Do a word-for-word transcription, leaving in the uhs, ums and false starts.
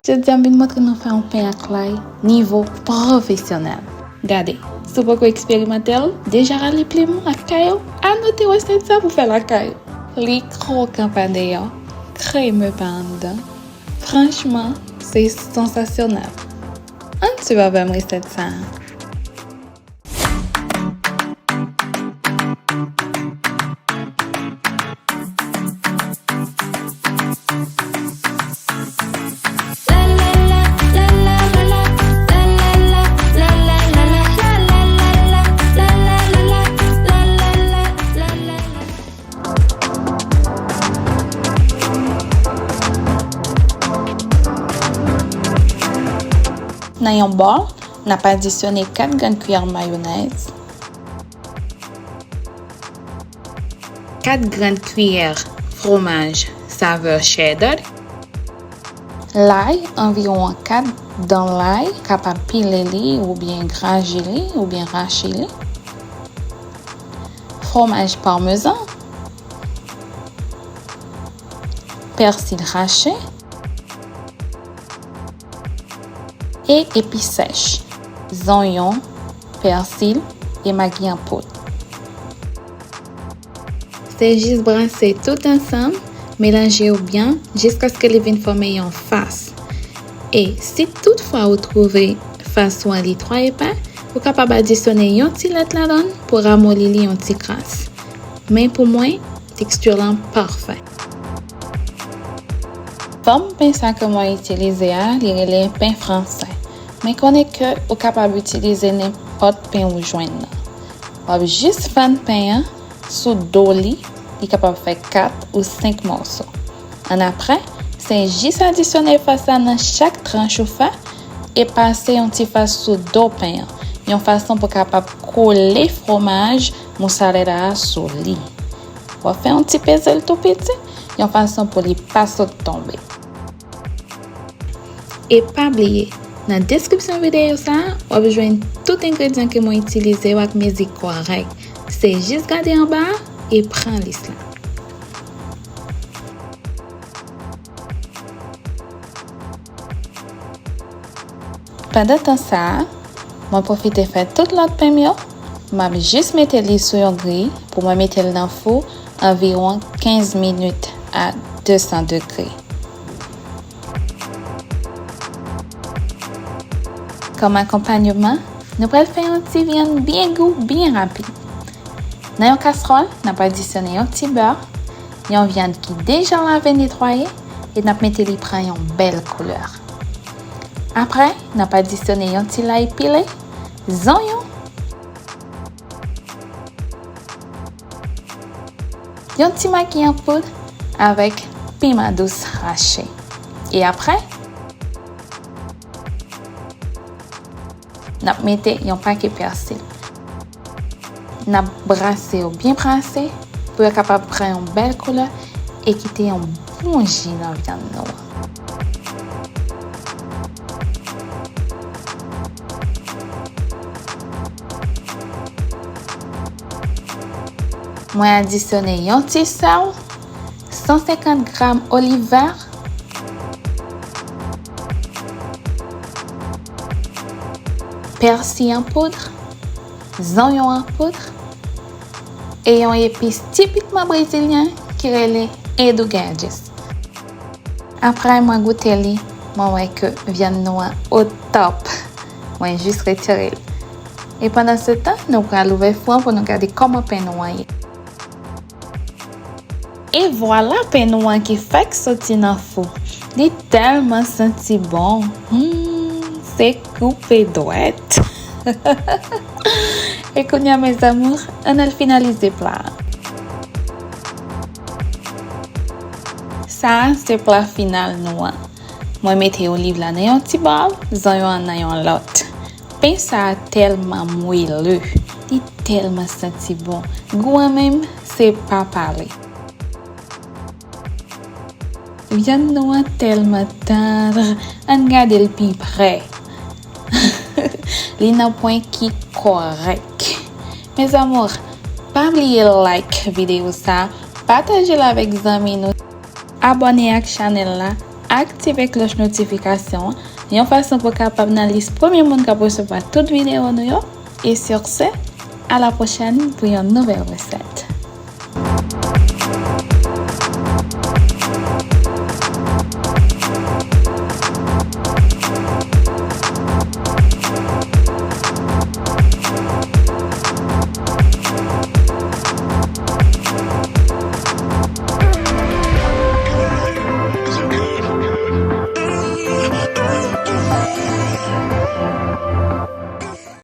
Jodi a, m vin montre nou fè yon pen ak lay nivo pwofesyonèl. Gade, si w poko eksperimante l, deja rale plim ou ak kay ou, anote resèt sa pou fè lakay ou. Li krokan pa deyò, kreme pa anndan. Franchman, se sansasyonèl. Ann swiv avè m resèt sa a. Nan yon bòl, n ap adisyone kat grenn kiyè mayonèz, kat grenn kiyè fwomaj savè cheddar, lay, anviwon kat dan lay, kapab pile li oubyen graje li oubyen rache li, fwomaj parmezan, pèsi rache, e epi sèch, zonyon, pèsi e magi an poud. Se jis brase tout ansanm, melanje yo byen jiskaske li vin fòme yon fas. E si toutfwa ou twouve fas ou an li twò epè, ou kapab adisyone yon ti lèt ladan l pou ramoli li yon ti kras. Men pou mwen, teksti lan pafè. Fòm pen sa ke mwen itilize a, li rele pen franse. Men konnen ke ou kapab itilize nenpòt pen ou jwenn nan. W ap jis fann pen an sou do li, li kapab fè kat ou senk mòso. Annapre, se jis adisyone fas la nan chak tranch ou fè e pase yon ti fas sou do pen an, yon fason pou kapab kole fwomaj mozzarella a sou li. W ap fè yon ti peze l tou piti, yon fason pou li pa sot tonbe. E pa bliye, nan deskripsyon videyo sa a, w ap jwenn tout engredyan ke mwen itilize yo ak mezi kòrèk. Se jis gade anba a e pran lis la. Pandan tan sa a, mwen pwofite fè tout lòt pen m yo. M ap jis mete li sou yon griy pou mwen mete l nan fou anviwon kenz minit a de san degre. Kòm akonpanyeman, nou pral fè yon ti vyann byen gou, byen rapid. Nan yon kastwòl, n ap adisyone yon ti bè, yon vyann ki deja lave netwaye, e n ap mete li pran yon bèl koulè. Apre, n ap adisyone yon ti lay pile, zonyon, yon ti magi an poud avèk piman dous rache. E apre, n ap mete yon pake pèsi. N ap brase yo byen brase pou yo kapab pran yon bèl koulè e kite yon bon ji nan vyann nou an. Mwen adisyone yon ti sèl, san senkant gram oliv vè, pèsi an poud, zonyon an poud, e yon epis tipikman brezilyen ki rele Edu Guedes. Apre mwen goute li, mwen wè ke vyann nou an o top. Mwen jis retire l. E pandan se tan, nou pral ouvè fou an pou nou gade kòman pen nou an ye. E vwala pen nou an ki fèk soti nan fou. Li tèlman santi bon. Hmm, se koupe dwèt. E kounye a, mes amours, ann al finalize pla a. Sa a se pla final nou an. Mwen mete oliv la nan yon ti bòl, zonyon an nan yon lòt. Pen sa a tèlman mwele, li tèlman santi bon. Gou an menm, se pa pale. Vyann nou an tèlman tann, ann gade l pi prè. Li nan pwen ki kòrèk. Mes amours, pa bliye like videyo sa, pataje l avèk zanmi nou. Abòne ak chanèl la, aktive klòch notifikasyon an yon fason pou w kapab nan lis premye moun k ap resevwa tout videyo nou yo. E sur ce, à la prochaine pou yon nouvèl resèt.